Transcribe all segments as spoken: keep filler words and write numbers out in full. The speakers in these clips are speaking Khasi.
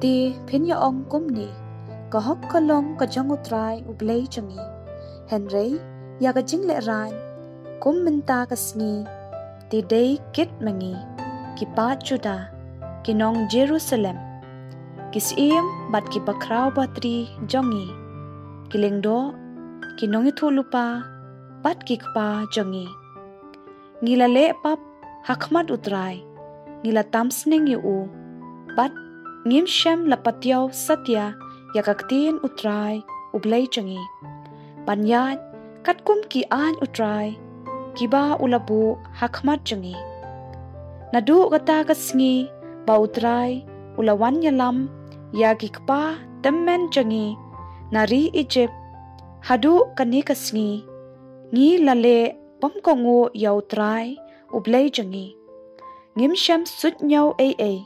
Te phin ïa ong kumne, ka hok ka long ka jong U Trai U Blei jong ngi. Hynrei ïa ka jinglehrain, kum mynta ka sngi, te dei kit ma ngi ki paid Juda, ki nong Jerusalem, ki syiem bad ki bakhraw batri jong ngi, ki lyngdoh, ki nongïathuhlypa bad ki kpa jong ngi. Ngi la leh pap ha khmat U Trai, ngi la tam sneng ïa u, bad ngim shym la patiaw satia ïa ka ktien U Trai U Blei jong ngi, ban ïaid katkum ki aiñ U Trai kiba u la buh ha khmat jong ngi. Naduh kata ka sngi ba U Trai u la wan ïalam ïa ki kpa tymmen jong ngi na ri Ijipt, haduh kane ka sngi, ngi la leh bym kohnguh ïa U Trai U Blei jong ngi. Ngim shym suidñiew ei ei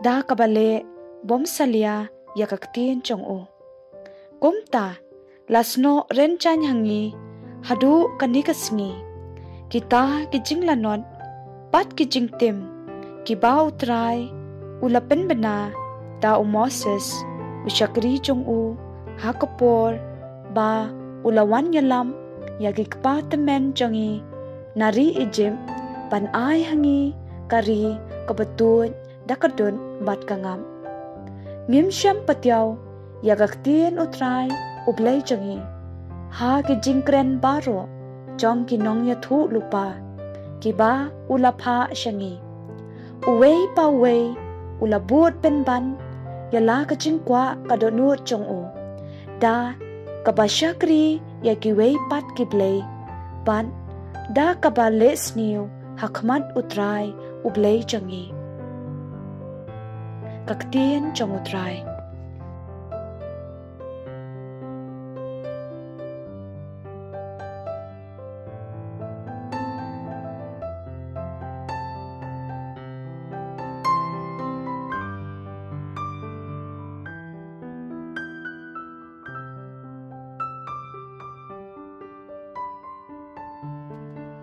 da kaba leh bym salia ïa ka ktien jong u. Kumta la snoh rynjang ha ngi haduh kane ka sngi kita ki jinglanot bad ki jingtim kiba U Trai u la pynbna da u Moses, u shakri jong u, ha ka por ba u la wan ïalam ïa ki kpa tymmen jong ngi na ri Ijipt, ban ai ha ngi ka ri kaba tuid da ka dud bad ka ngap. Ngim shym patiaw ïa ka ktien U Trai U Blei jong ngi ha ki jingkren baroh jong ki nongïathuhlypa kiba u la phah sha ngi. Uwei pa uwei u la bud pynban ïa la ka jingkwah ka dohnud jong u, da kaba shakri ïa kiwei pat ki blei, bad da kaba leh sniew ha khmat U Trai U Blei jong ngi. Ka ktien jong U Trai.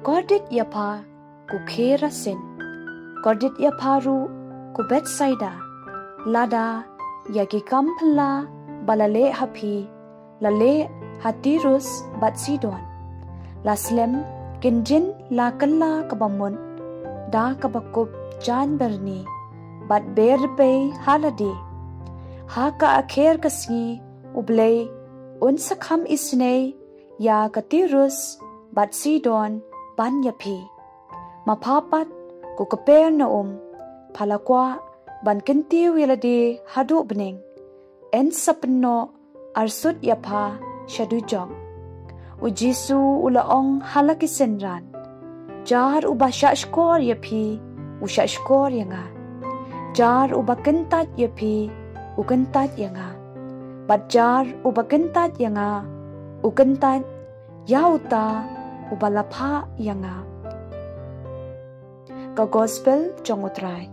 Kordit ïa pha, ko Khorasin. Kordit ïa pha ruh, ko Bethsaida. Lada ïa ki kam phylla ba la leh ha phi la leh ha Tirus bad Sidon, la slem kin jin la kylla kaba mut da kaba kup jaiñ byrni, bad ber pei ha lade. Ha ka akher ka sngi U Blei un sa kham isynei ïa ka Tirus bad Sidon ban ïa phi. Ma pha pat, ko Kapernaum, pha la kwah ban kyntiew ïa lade haduh bneng. Yn sa pynnoh arsut ïa pha sha dujok. U Jisu u la ong ha la ki synran, jar uba shahshkor ïa phi, u shahshkor ïa nga. Jar uba kyntait ïa phi, u kyntait ïa nga. Bad jar uba kyntait ïa nga, u kyntait ïa uta uba la phah ïa nga. Ka Gospel jong U Trai.